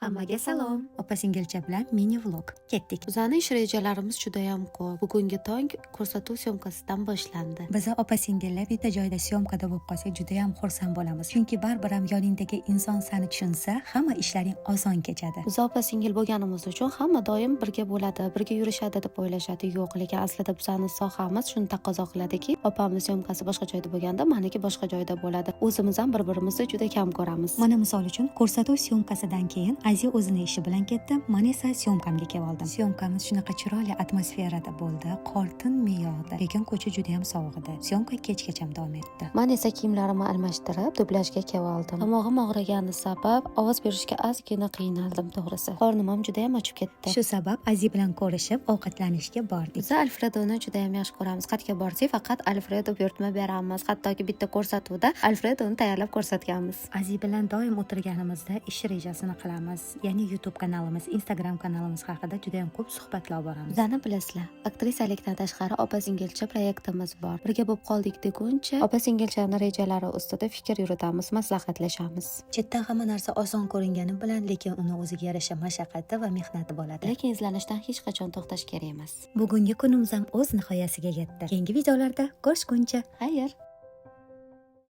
Hammaga salom. Opa singilcha bilan mini vlog. Ketdik. Bizani ish rejalarimiz judayam ko'p. Bugungi tong ko'rsatuv syomkasidan boshlandi. Biza opa singillar bitta joyda syomkada bo'lib qolsak, juda ham xursand bo'lamiz. Chunki baribir ham yoningdagi inson sani tushunsa, hamma ishlaring oson kechadi. Biz opa singil bo'lganimiz uchun hamma doim birga bo'ladi, birga yurishadi deb o'ylashadi. Yo'q, lekin aslida bizani sohamiz shuni taqozo qiladiki, opamni syomkasi boshqa joyda bo'lganda, maniki boshqa joyda bo'ladi. O'zimiz ham bir-birimizni juda kam ko'ramiz. Mana, misol uchun, ko'rsatuv syomkasidan keyin Azi o'zini ishi bilan ketdi, man esa syomkamga kelib oldim. Syomkamiz shunaqa chiroyli atmosferada bo'ldi. Qor tinmay yog'di, lekin ko'cha juda ham sovuq edi. Syomka kechgacha davom etdi. Man esa kiyimlarimni almashtirib, dublyajga kelib oldim. Tomog'im og'rigani sabab ovoz berishga ozgina qiynaldim, to'g'risi. Qornim ham juda ham ochib ketdi. Shu sabab Azi bilan ko'rishib, ovqatlanishga bordik. Biz Alfredoni juda ham yaxshi ko'ramiz. Qayerga borsak, faqat Alfredo buyurtma beramiz. Hattoki bitta ko'rsatuvda Alfredoni tayyorlab ko'rsatganmiz. Azi bilan doim o'tirganimizda ish rejasini qilamiz. Ya'ni YouTube kanalimiz, Instagram kanalimiz haqida juda ham ko'p suhbatlar boramiz. Bizani bilasizlar, aktrisalikdan tashqari opa singilcha proyektimiz bor. Birga bo'lib qoldik deguncha, opa singilchani rejalari ustida fikr yuritamiz, maslahatlashamiz. Chetdan hamma narsa oson ko'ringani bilan, lekin uni o'ziga yarasha mashaqqati va mehnati bo'ladi. Lekin izlanishdan hech qachon to'xtash kerak emas. Bugungi kunimiz ham o'z nihoyasiga yetdi. Keyingi videolarda ko'rishguncha. Xayr.